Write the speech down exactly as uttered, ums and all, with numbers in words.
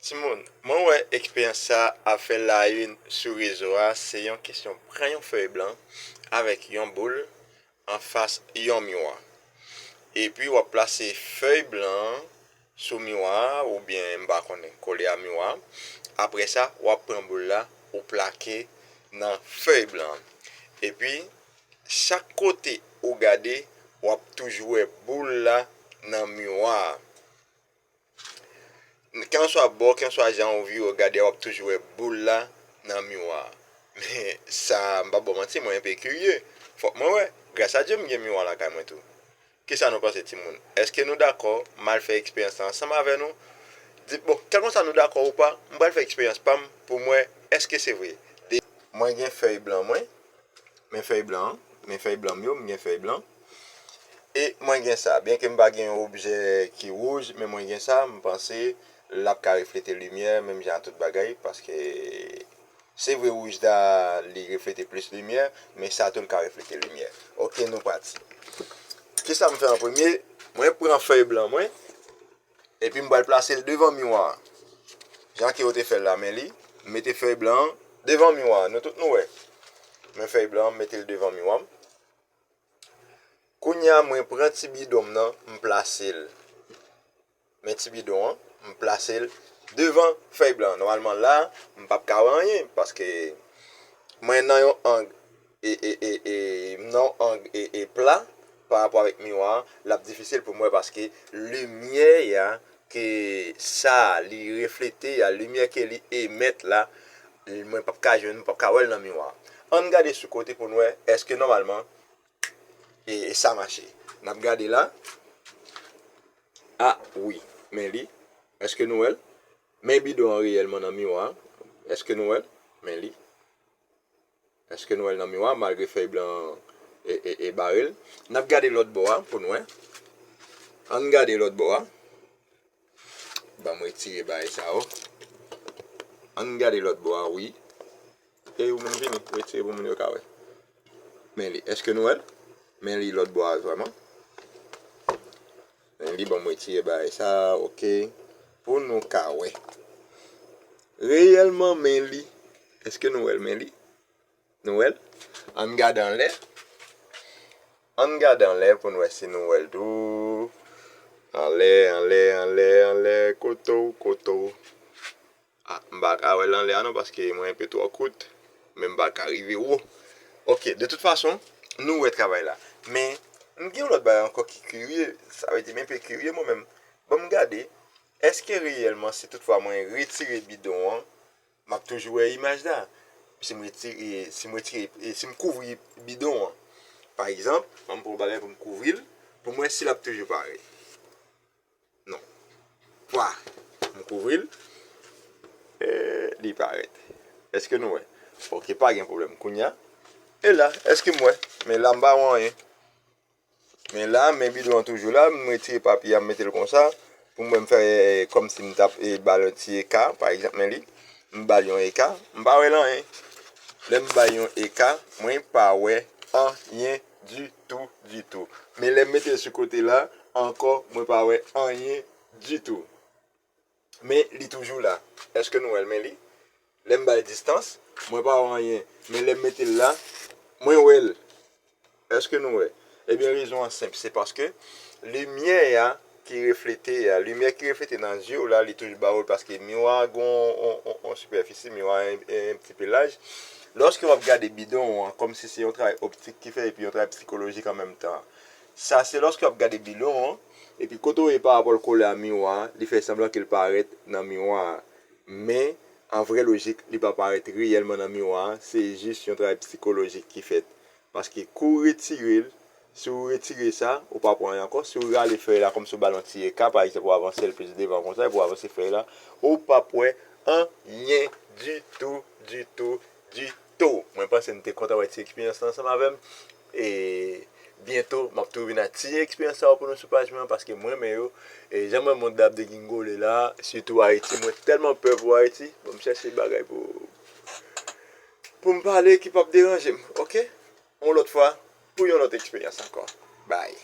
Timoun, mwen wè eksperyans sa ap fè la une sou rezo a, se yon kesyon pran yon fèy blan avèk yon boul anfas yon miwa. Epi w ap plase fèy blan an sou miwa a, oubyen m pa konnen, kole a miwa a. Apre sa, w ap pran boul la, ou plake nan fèy blan an. Epi, chak kote ou gade, w ap toujou wè boul la nan miwa a. Kenswa bò, kenswa jan ou vire w gade a, w ap toujou wè boul la nan miwa a. Men sa, m p ap ba w manti, mwen enpe kirye. Fòk mwen wè. Gras a Dye, m gen miwa lakay mwen tou. Kisa nou panse, timoun? Èske nou dakò m al fè eksperyans la ansanm avè nou? Di, bon, kèlkonsa nou dakò ou pa, m pral fè eksperyans pa m pou m wè èske se vre. De, mwen gen fèy blan mwen, men fèy blan an, men fèy blan m yo, m gen fèy blan. E mwen gen sa, byenke m pa gen yon objè ki wouj, men mwen gen sa, m panse l ap ka reflete limyè, menm jan ak tout bagay, paske se vre wouj la, li reflete plis limyè, men sa tou l ka reflete limyè. Oke, nou pati. Kisa m fè an premye? Mwen pran fèy blan mwen, epi m pral plase l devan miwa a. Jan ke yo te fè l la, men li, m mete fèy blan an devan miwa a. Nou tout nou wè. Men fèy blan an, m mete l devan miwa m. Kounye a, mwen pran ti bidon m nan, m plase l. Men ti bidon an, m plase l devan fèy blan an. Nòmalman la, m p ap ka wè anyen, paske mwen nan yon ang, e, e, e, e, m nan yon ang, e, e, pla, pa rapò avèk miwa a, l ap difisil pou m wè, paske limyè a, ke sa li reflete a, limyè ke li emèt la, mwen p ap ka jwenn, m p ap ka wè l nan miwa a. Ann gade sou kote pou n wè, èske nòmalman, e, e sa mache. N ap gade la. A, wi. Men li. Èske nou wè l? Men bidon an reyèlman nan miwa a. Èske nou wè l? Men li. Èske nou wè l nan miwa, malgre fèy blan an e, e, e bare l? N ap gade lòt bò a pou n wè. Ann gade lòt bò a. Ban m retire bagay sa yo. Ann gade lòt bò a, wi. E ou menm vini, retire pou moun yo ka wè. Men li, èske nou wè l? Men li lòt bò a vrèman. Men li, ban m retire bagay sa, oke. Pou nou ka wè. Reyèlman, men li. Èske nou wè l, men li? Nou wè l? Ann gade anlè. Ann gade anlè pou n wè si nou wè l tou. Anlè, anlè, anlè, anlè, kote w, kote w. A, m pa ka wè l anlè a non, paske mwen enpe twò kout, men m pa ka rive wo. Oke, de tout fason, nou wè travay la. Men, m gen yon lòt bagay ankò ki kirye, sa vle di m enpe kirye mwen menm. Ban m gade, èske reyèlman, si toutfwa mwen retire bidon an, m ap toujou wè imaj la. Si m retire, si m retire, e, si m kouvri bidon an. Pa egzanp, ban m pran yon bagay pou m kouvri l, pou m wè si l ap toujou parèt. Non. Pwa. M kouvri l. E, li parèt. Èske nou wè? Oke, pa gen pwoblèm. Kounye a. E la, èske m wè? Men la, m pa wè anyen. Men la, men bidon an toujou la, m retire papye a, m mete l konsa, pou mwen m fè, e, kòmsi m t ap, e, ba l yon ti eka, pa egzanp, men li, m ba l yon eka, m pa wè l anyen. Lè m ba l yon eka, mwen pa wè anyen ditou, ditou. Men lè m mete l sou kote la, ankò, mwen pa wè anyen ditou. Men li toujou la. Èske nou wè l? Men li. Lè m ba l distans, mwen pa wè anyen. Men lè m mete l la, mwen wè l. Èske nou wè? Ebyen, rezon an senp. Se paske limyè a ki reflete a, limyè ki reflete nan zye w la, li toujou ba w l paske miwa a gen yon, yon, yon, yon sipèfisi, miwa a yon, yon ti pe laj. Lòske w ap gade bidon w an, kòmsi se yon travay optik ki fè epi yon travay sikolojik an menm tan. Sa se lòske w ap gade bidon w an, epi kote w ye pa rapò l kole a miwa a, li fè sanblan ke l parèt nan miwa a. Men, an vrè lojik, li pa parèt reyèlman nan miwa a, se jis yon travay sikolojik ki fèt. Paske kou w retire l, si w retire sa, ou p ap wè anyen ankò. Si w rale fèy la kòmsi w ba l yon ti eka, pa egzanp, w avanse l plis devan konsa, epi w avanse fèy la, ou p ap wè anyen ditou, ditou, ditou. Mwen panse n te kontan wè ti eksperyans la ansanm avè m. E byento, m ap tou vin ak ti eksperyans sa yo pou nou sou paj mwen an, paske m renmen yo. E jan m wè mond la ap degingole la, sitou Ayiti, mwen tèlman pè pou Ayiti. Bon, m chèche bagay pou, pou m pale ki p ap deranje m, oke? Yon lòt fwa, pou yon lòt eksperyans ankò. Bye.